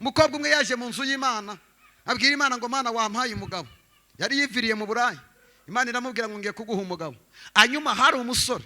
Umukobwa umwe yaje mu nzu y'Imana, abwira Imana ngo: "Mana, wampaye umugabo?" Yari yiviriye mu Burayi. Imana iramubwira ngo: "Ngiye kuguha umugabo." Hanyuma hari umusore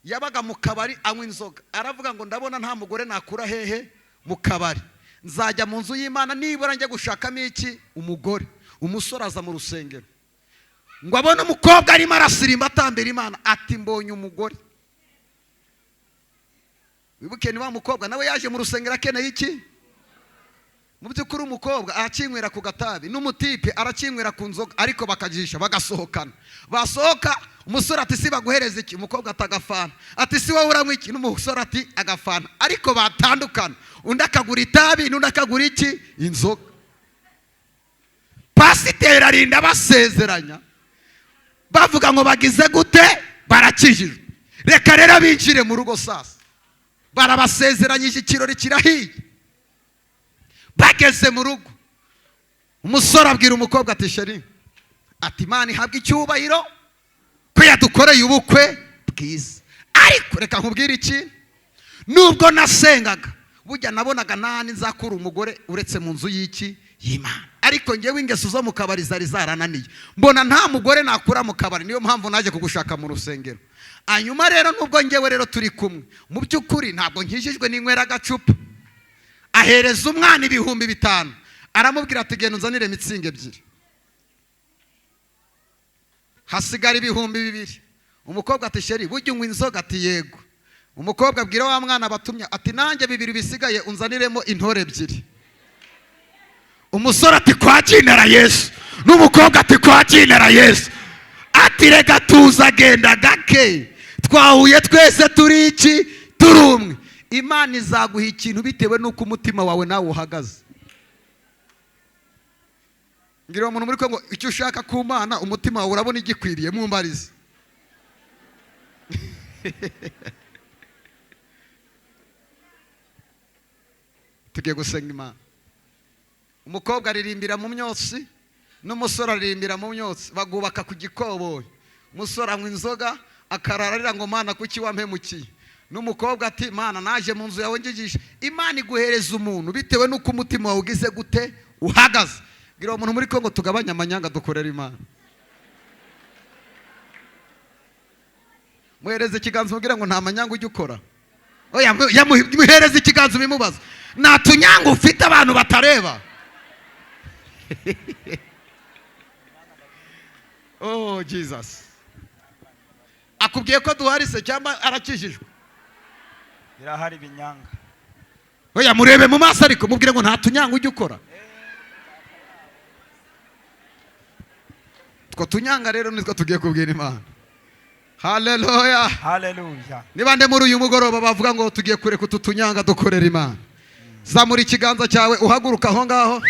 yabaga mu kabari anywa inzoga. Aravuga ngo: "Ndabona nta mugore nakura hehe mu kabari, nzajya mu nzu y'Imana nibura njya gushakamo iki? Umugore." Umusore aza mu rusengero ngo abone umukobwa arimo arasirimba atambira Imana, ati: "Mbonye umugore." Wibuke ni wa mukobwa nawe yaje mu rusengero akeneye iki? Mu by'ukuri umukobwa arakinywera ku gatabi, n'umutipe arakinywera ku nzoga, ariko bakajisha bagasohokana. Basohoka, umusore ati: "Si baguhereza iki?" Umukobwa ati: "Agafana." Ati: "Si wowe uranywa iki?" N'umusore ati: "Agafana." Ariko batandukana, undi akagura itabi n'undi akagura iki? Inzoga. Pasiteri arinda basezeranya, bavuga ngo bagize gute? Barakijijwe. Reka rero binjire mu rugo. Sasa barabasezeranyije, ikirori kirahiye. Bageze mu rugo, umusore abwira umukobwa ati: "Chérie," ati, "Imana ihabwa icyubahiro ko yadukoreye ubukwe bwiza, ariko reka nkubwire iki: nubwo nasengaga, burya nabonaga nani nzakura umugore uretse mu nzu y'iki? Y'Imana. Ariko ngewe ingeso zo mu kabari zari zarananiye, mbona nta mugore nakura mu kabari, niyo mpamvu naje kugushaka mu rusengero. Hanyuma rero nubwo ngewe rero turi kumwe, mu by'ukuri ntabwo nkijijwe, n'inywera agacupa." Ahereza umwana 5000, aramubwira ati: "Genda unzanire Mützig ebyiri." Hasigara 2000. Umukobwa ati: "Chéri, burya unywa inzoga?" Ati: "Yego." Umukobwa abwira wa mwana batumye ati: "Nanjye bibiri bisigaye unzaniremo intore ebyiri." Umusore ati: "Kwa jina Yesu." N'umukobwa ati: "Kwa jina Yesu." Ati: "Reka tuza, genda gake, twahuye twese turi iki? Turi umwe." Imana izaguha ikintu bitewe n'uko umutima wawe nawe uhagaze. Ngira uwo muntu muri ngo icyo ushaka ku Mana, umutima wawe urabona igikwiriye? Mumbarize. Tugiye gusenga Imana. Umukobwa aririmbira mu myotsi n'umusore aririmbira mu myotsi, bagubaka ku gikoboyi. Umusore anywa inzoga, akarara arira ngo: "Mana, kuki wampemukiye?" N'umukobwa ati: "Mana, naje mu nzu yawe ngigisha." Imana iguhereza umuntu bitewe n'uko umutima wawe ugize gute? Uhagaze. Bwira uwo muntu muri Kongo tugabanye amanyanga, dukorera Imana. Muhereze ikiganza, umubwire ngo nta manyanga ujya ukora. Oya, muhereze ikiganza ubimubaza: nta tunyanga ufite abantu batareba? Oh Jesus, akubwiye ko duhari se cyangwa arakijijwe? Birahari ibinyanga. Oya, murebe mu maso ariko mubwire ngo nta tunyanga ujya ukora. Two tunyanga rero nitwo tugiye kubwira Imana. Haleluya! Haleluya! Niba nde muri uyu mugoroba bavuga ngo tugiye kureka utu tunyanga dukorera Imana, zamura ikiganza cyawe, uhaguruka aho ngaho.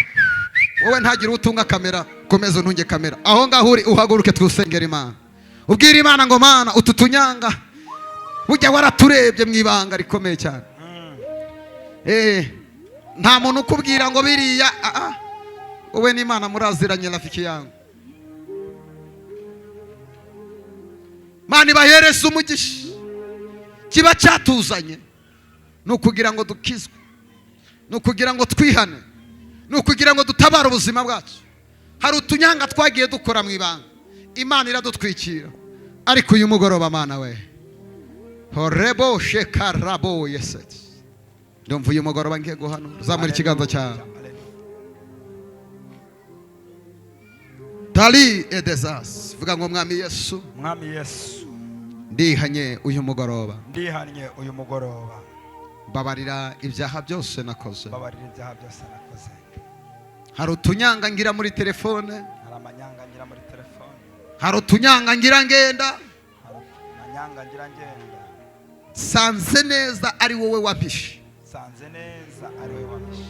Wowe ntagire utunga kamera, komeza untunge kamera. Aho ngaho uri uhaguruke, twusengera Imana, ubwira Imana ngo: "Mana, utu tunyanga burya waraturebye mu ibanga rikomeye cyane." Nta muntu ukubwira ngo biriya, wowe n'Imana muraziranye. Rafiki yangu, Mana ibahereze umugisha. Kiba cyatuzanye ni ukugira ngo dukizwe, ni ukugira ngo twihane, ni ukugira ngo dutabare ubuzima bwacu. Hari utunyanga twagiye dukora mu ibanga, Imana iradutwikira. Ariko uyu mugoroba, Mana we, horebo shekarabo yeseti, ndumva uyu mugoroba ngiye guhanura. Zamura ikiganza cyawe. Tali edezasi, vuga ngo: "Mwami Yesu, Mwami Yesu, ndihanye uyu mugoroba, ndihannye uyu mugoroba, mbabarira ibyaha byose nakoze." Mbabarira ibyaha byose nakoze. Hari utunyanga ngira muri telefone, Hari amanyanga ngira muri telefone, hari utunyanga ngira ngenda, hari amanyanga ngira ngenda, sanze neza ari wowe wampishe. Sanze neza ari wowe wampishe.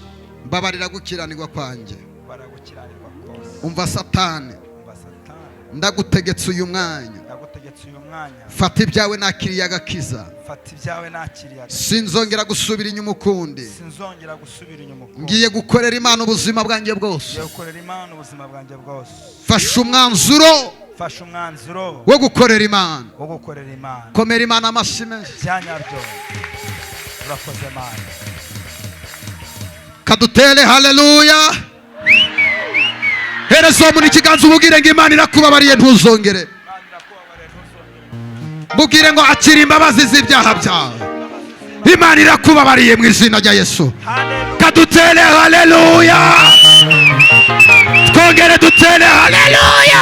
Mbabarira gukiranirwa kwanjye. Baragukiranirwa kose. Umva Satani, Umva Satani, ndagutegetse uyu mwanya, ndagutegetse uyu mwanya, fata ibyawe nakiriye agakiza, fata ibyawe nakiriye agakiza. Sinzongera gusubira inyuma ukundi. Sinzongera gusubira inyuma ukundi. Ngiye gukorera Imana ubuzima bwanjye bwose. Ngiye gukorera Imana ubuzima bwanjye bwose. Fashe umwanzuro Fashe umwanzuro wo gukorera Imana. wo gukorera Imana. Komera Imana amashyi menshi. Byanyabyo, urakoze Mana. Kadutere haleluya. Hereza uwo muntu ikiganza, umubwire ngo Imana irakubabariye, ntuzongere. Mubwire ngo akira imbabazi z'ibyaha byawe, Imana irakubabariye mu izina rya Yesu. Haleluya. Kadutere haleluya, twongere dutere haleluya.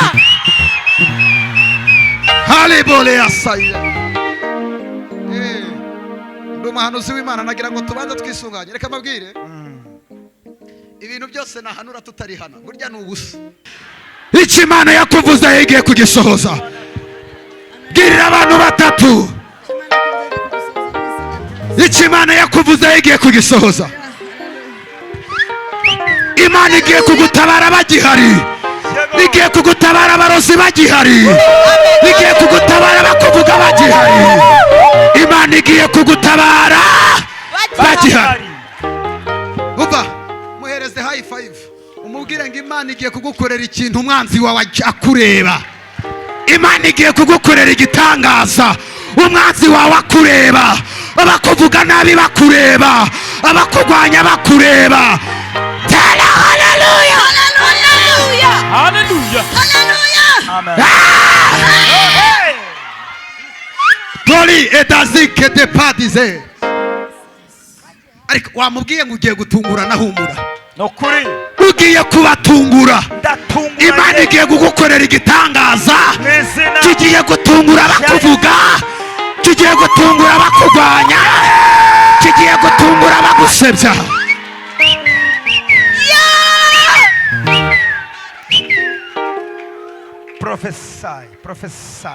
Halibole yasaya. Ndi umuhanuzi w'Imana, nagira ngo tubanze twisunganye. Reka mbabwire, ibintu byose nahanura tutari hano burya ni ubusa. Icyo Imana yakuvuze yigiye kugisohoza. Bwirira abantu batatu, icyo Imana yakuvuze yigiye kugisohoza. Imana igiye kugutabara bagihari. Yego. Igiye kugutabara abarozi bagihari. Igiye kugutabara bakuvuga bagihari. Imana igiye kugutabara bagihari. Umva, muhereze high five, umubwire ngo Imana igiye kugukorera ikintu umwanzi wawe akureba. Imana igiye kugukorera igitangaza umwanzi wawe akureba, abakuvuga nabi bakureba, abakurwanya bakureba. Tera haleluya. Hallelujah. Haleluya. Hallelujah. Amen. Poli edazike de padize. Ariko wamubwiye ngo ugiye gutungura, humura. Ni ukuri. Ugiye kubatungura. Ndatunguranye. Imana igiye kugukorera igitangaza Mu izina kigiye gutungura abakuvuga, kigiye gutungura abakurwanya, kigiye gutungura abagusebya. Prophesy, prophesy.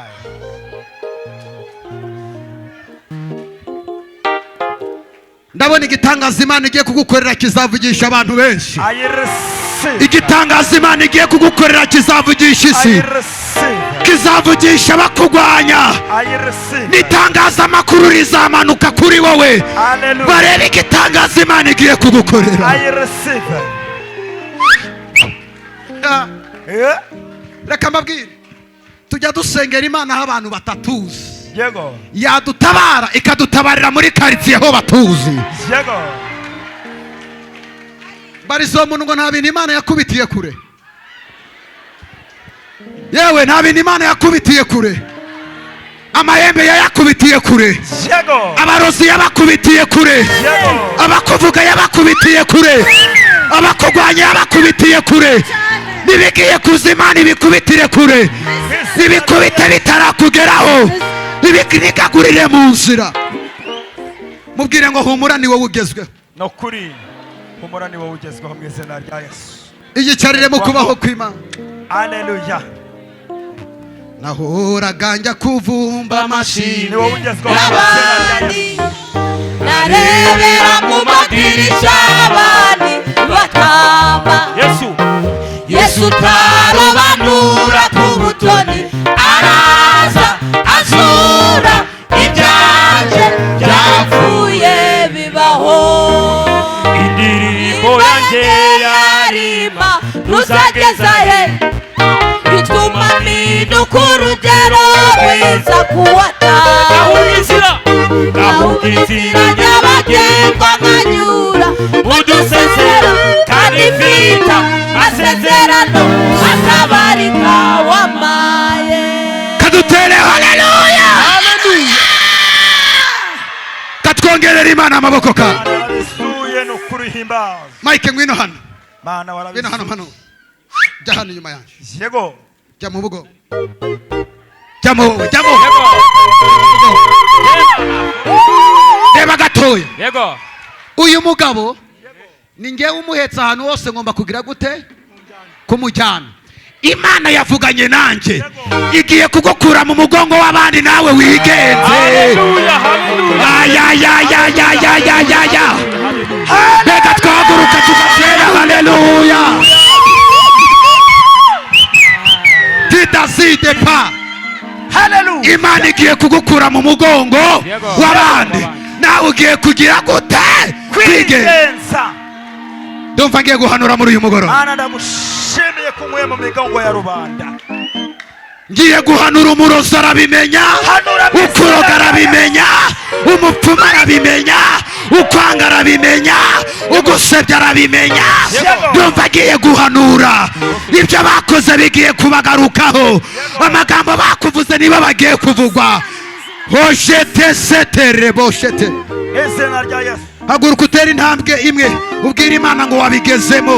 Ndabona igitangaza Imana igiye kugukorera kizavugisha abantu benshi. I receive. Igitangaza Imana igiye kugukorera kizavugisha I isi, receive. kizavugisha abakurwanya. I receive. N'itangazamakuru rizamanuka kuri wowe, Hallelujah. barebe igitangaza Imana igiye kugukorera. I receive. Yeah. Reka mbabwire, tujya dusengera Imana aho abantu batatuzi. Yego. Yadutabara ikadutabarira muri karitsiye aho batuzi. Yego. Barizo muntu ngo nta bintu Imana yakubitiye kure. Yewe, nta bintu Imana yakubitiye kure. Amahembe yayakubitiye kure. Yego. Abarozi yabakubitiye kure. Yego. Abakuvuga yabakubitiye kure. Abakurwanya yabakubitiye kure. Nibigiye kuza, Imana ibikubitire kure, ibikubite bitarakugeraho, ibikagurire mu nzira. Mubwire ngo humura, ni wowe ugezweho. Ni ukuri. Humura, ni wowe ugezweho mu izina rya Yesu. Iyicarire mu kubaho kw'Imana. Haleluya. Nahoraga njya kuvumba amashimwe Ni wowe ugezweho mu izina rya Abandi Yesu. narebera mu madirisha, abandi batamba. Yesu. Yesu utarobanura ku butoni araza azura ibyanjye byapfuye bibaho. Indirimbo yanjye yarima ruzageza he, bituma mpinduka urugero rwiza kuwata. Ahubwo inzira. Ahubwo inzira nyabagendwa nkanyura mu dusesero, kandi mfite amasezerano atabarika wamaye. Kadutere haleluya, katwongerera Imana amaboko ka Mana warabisuye, ni ukuri, himbaza. Mike, ngwino hano. Mana Ngwino warabisuye. hano hano, jya hano inyuma yanjye. Yego. Jya mu bugo, jya mu wowe, jya mu Yego. reba gatoya. Yego. Uyu mugabo ni ngewe umuhetse ahantu hose, ngomba kugira gute? Kumujyana. Imana yavuganye nanjye, igiye kugukura mu mugongo w'abandi nawe wigenze. Haleluya. Haleluya. Ayayayayayayaya, reka twahaguruka tugatera haleluya. Tidaside pa. Haleluya. Imana igiye kugukura mu mugongo Yego. w'abandi, nawe ugiye kugira gute? Kwigenza. Kwigenza. Ndumva ngiye guhanura muri uyu mugoroba. Mana, ndagushimiye ko nkuye mu migongo ya rubanda. Ngiye guhanura, umurozi arabimenya, Hanura mu izina ukuroga rya arabimenya, umupfumu arabimenya. Ukwanga arabimenya, ugusebya arabimenya. Yego. Yumva agiye guhanura, ibyo bakoze bigiye kubagarukaho, amagambo bakuvuze nibo bagiye kuvugwa. Hoshete setere boshete. Izina rya Yesu. Haguruka utere intambwe imwe, ubwire Imana ngo wabigezemo.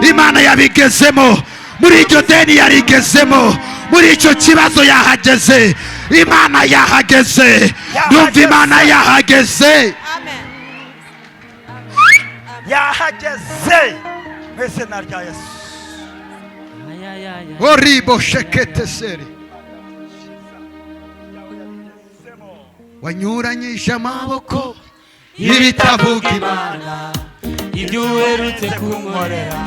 Imana yabigezemo muri iryo deni, yarigezemo muri icyo kibazo, yahageze. Imana yahageze. Numva Imana yahageze. Yahageze mu izina rya Yesu. Oribo shekete seri. Wanyuranyije amaboko y'ibitavuga Imana. Ibyo uherutse kunkorera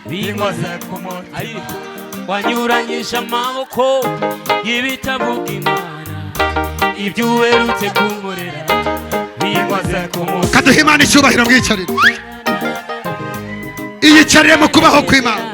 binkoze ku mutima. Ayi. Wanyuranyije amaboko y'ibitavuga Imana, ibyo uherutse kunkorera binkoze ku mutima. Kaduha Imana icyubahiro. Mwicarire, iyicarire mu kubaho kw'Imana.